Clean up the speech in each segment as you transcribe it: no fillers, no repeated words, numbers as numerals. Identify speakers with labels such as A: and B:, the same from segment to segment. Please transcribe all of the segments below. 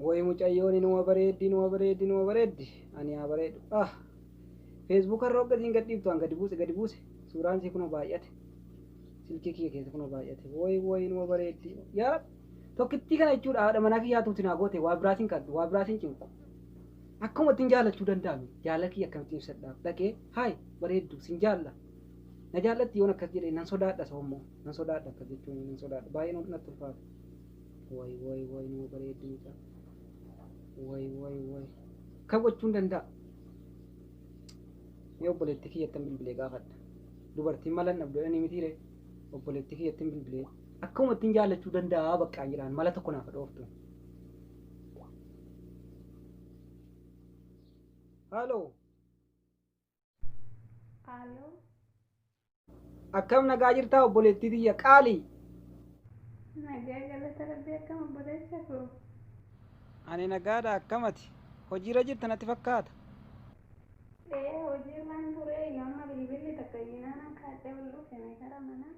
A: Woy mucayyoon inuma bareeddi, inuma bareeddi, inuma bareeddi. Ani haa bareedu. Ah! Feesbuuka irra hogga gad dhiiftu an gadi buuse, gadi buuse. Suuraan isii kunoo baay'ate. Silkii kiyya keessa kunoo baay'ate. Woy woy inuma bareeddi. Yaa Rabbi! Tokkittii kana jechuudha haadha manaa kiyyaatuuti naa goote, waa biraatiin kadhu, waa biraatiin cinqu. Akkuma ittiin jaallachuu danda'ame jaalala kiyya akkamittiin ibsadhaaf dhaqee, haay bareeddu, sin jaalla. Na jaallatti yoon akkas jedhe? Nan sodaadha soommoo, nan sodaadha, akkas jechuun nan sodaadha, baay'ee natti ulfaata. Way way way, numa bareeddi mucaa. Way way way, akka gochuun danda'a. Mee obboleettii kiyyattan bilbilee gaafadha. Dubartiin mala hin dhabdu jedhanii mitiire? Obboleettii kiyyattin bilbilee akkuma ittiin jaallachuu danda'a baqqaan jedhaan, mala tokko naaf dhooftu. Haaloo.
B: Haaloo.
A: Akkam, nagaa jirtaa obboleettii tiyya qaalii?
B: Nagaa, galata Rabbii. Akkam obboleessa koo?
A: Ani nagaadha, akkamati? Hojiirra jirta natti fakkaata.
B: Ee, hojiirraan ture. Amma bilbilli takka iyyinaan kaadhee ol dhufe gara manaa.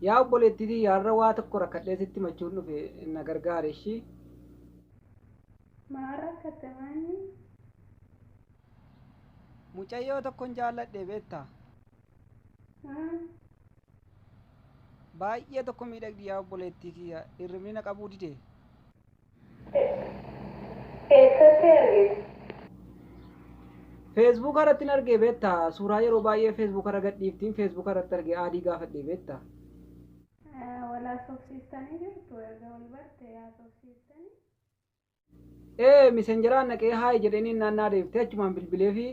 A: Yaa obboleettii tiyya, har'a waa tokko rakkadhee sitti himachuun dhufe, na gargaare ishii.
B: Maal rakkatte, maanni?
A: Mucayyoo tokkon jaalladhe, beektaa? Baay'ee tokko miidhagdi yaa obboleettii kiyya, hirribni na qabuu dide.
B: Eessatti argite?
A: Feesbuuka irratti argee, beektaa? Suuraa yeroo baay'ee feesbuuka irra gadhiiftiin, feesbuuka irratti argee add gaafadhe, beektaa?
B: Wal haasofsiistanii jirtu? Erga wal barte haasofsiistanii?
A: Ee, Messengeraan naqee hi jedheenii naannaa deebiftee, achumaan bilbilee fi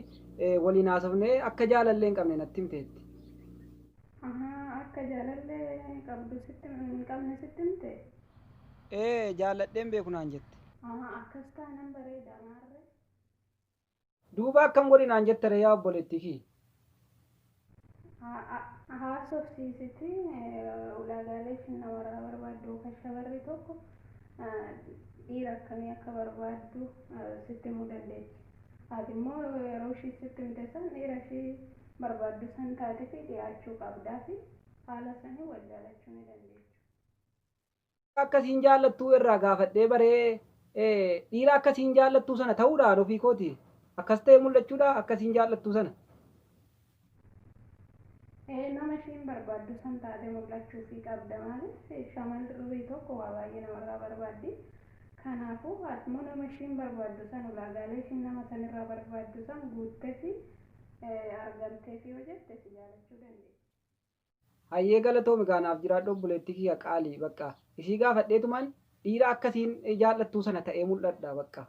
A: waliin haasofnee, akka jaalallee hin qabne natti himteetti.
B: Akka jaalallee qabdu sitti hin qabne sitti himte?
A: Ee, jaalladheen beeku naan jette.
B: Akkas taanan bareeda, maarree.
A: Duuba akkam godhi naan jettare yaa obboleettii kiyya?
B: Haasofsiisiti, ulaagaalee ishiin namarraa barbaaddu yookaan shamarri tokko dhiira akkamii akka barbaaddu sitti himuu dandeessi. Ati immoo yeroo ishii sitti himte san dhiira ishii barbaaddu san taatee fi dhiyaachuu qabdaa fi haala sanii wal jaalachuu ni dandeessu.
A: Akkasiin jaallattuu irraa gaafadhee baree, dhiira akkasiin jaallattuu sana ta'uudhaan ofii kooti. Akkas ta'e mul'achuudha akkasiin jaallattuu sana.
B: Nama ishiin barbaaddu san taatee mul'achuufii qabda. Maaliif, shamarri tokko waa baay'ee namarraa barbaaddi. Kanaafuu ati immoo nama ishiin barbaaddu san, ulaagaalee ishiin nama sanirraa barbaaddu san guuttee fi argamtee fi yoo jette si jaalachuu dandeessi.
A: Hayyee, galatoomi gaanaaf jiraadhu obboleettii kiyya qaalii. Bakka isii gaafadheetumaan dhiira akkasiin jaallattuu sana ta'ee mul'adha bakka.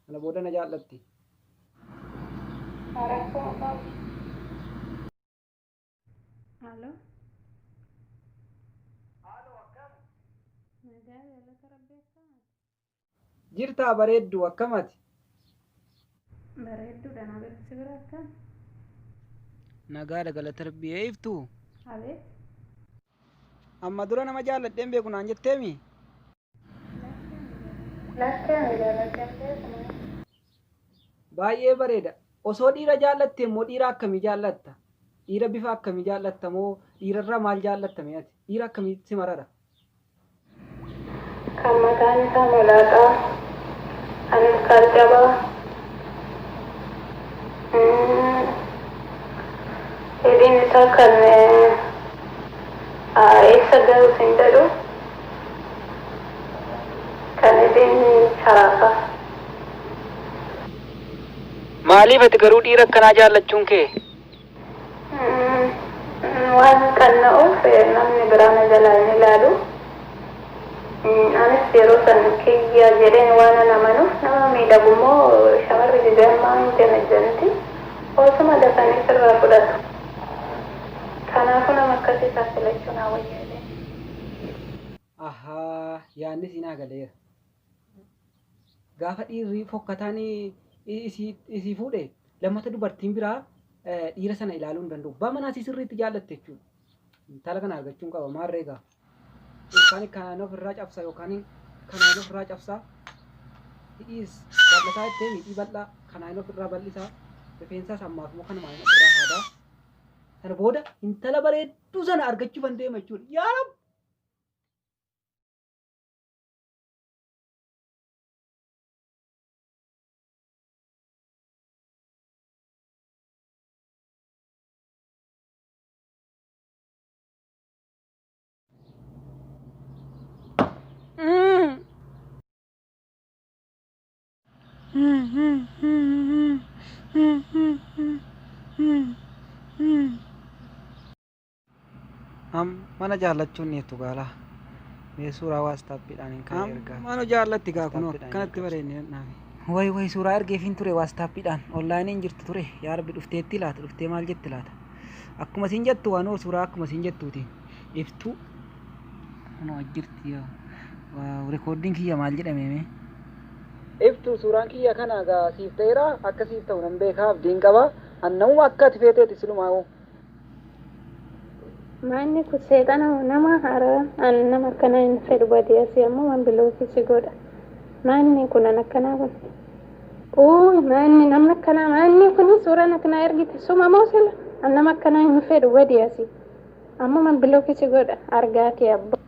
A: Kana booda na jaallatti.
B: Rakkoo qabu. Haaloo. Nagaa, galata Rabbii, akkamaati?
A: Jirtaa bareeddu, akkamati?
B: Bareedduudha, na bira, si bira akkam?
A: Nagaadha, galata Rabbii. Eeyiftuu?
B: Abeet.
A: Amma dura nama jaalladheen beeku naan jetteemi?
B: Lakki, ani jaalladheen beeku maal?
A: Baay'ee bareeda. Osoo dhiira jaallatte immoo dhiira akkamii jaallatta? Dhiira bifa akkamii jaallatta moo dhiirarraa maal jaallatta mee ati? Dhiira akkamii si marara?
B: Kan mataan isaa molaaxaa, kan ilkaan cabaa, hidhiin isaa kan eessa gahu sin jedhu, kan hidhiin sharaafaa.
A: Maaliif ati garuu dhiira akkanaa jaallachuun kee?
B: Waan kan na'uuf namni biraa na jalaa hin ilaalu. Anis yeroo san kiyya jedheen waan an amanuuf, nama miidhagu immoo shamarri gizee ammaa hin janajjanti. Osuma dafanii sirraa fudhatu. Kanaafuu nama akkasii isaa filachuu naa wayya jedheen.
A: Ahaa, yaadni siinaa galeera. Gaafa dhiirri fokkataan isii fuudhe, lammata dubartiin biraa dhiira sana ilaaluu hin danda'u. Abbaa manaa isii sirriitti jaallatte jechuudha. Intala kana argachuun qaba, maarree egaa. Yookaan kanaan ofirraa cabsa, yookaan kanaan ofirraa cabsa. Hidhiis bal'ataa jettee, hidhii bal'aa kanaan ofirraa bal'isaa. Rifeensaas ammaaf immoo kanumaan ofirraa haadaa. Sana booda intala bareedduu sana argachuufan deema jechuudha. Yaa Rabbi! Mana jaallachuun dhiyeettu gaalaa. Mee suuraa waastaappiidhaan hin ka'e ergaa. Mana jaallatti gaa kunoo akkanatti bareedne naafi. Way way, suuraa ergeefiin ture waastaappiidhaan, onlaayiniin jirtu ture. Yaa Rabbi, dhufteetti laata? Dhuftee maal jetti laata? Akkuma siin jettu waanoo suuraa akkuma siin jettuuti. Iftuu kunoo jirti yaa. Rekoordiin kiyya maal jedhame mee? Iftuu, suuraan kiyya kana gaa siif ta'eera, akka siif ta'u nan beekaa, abdiin qaba. Annamuma akka ati feeteeti silumaa hoo.
B: Manni kun seexana nama haaraa, an nama akkanaa hin fedhu. Badii asii ammoo waan block si godha. Manni kun an akkanaa kun. Uu, manni namni akkanaa, manni kun suuraan akkanaa ergite suma moo sila? An nama akkanaa hin fedhu, badii asii. Ammoo man block si godha argaa kee abbaa.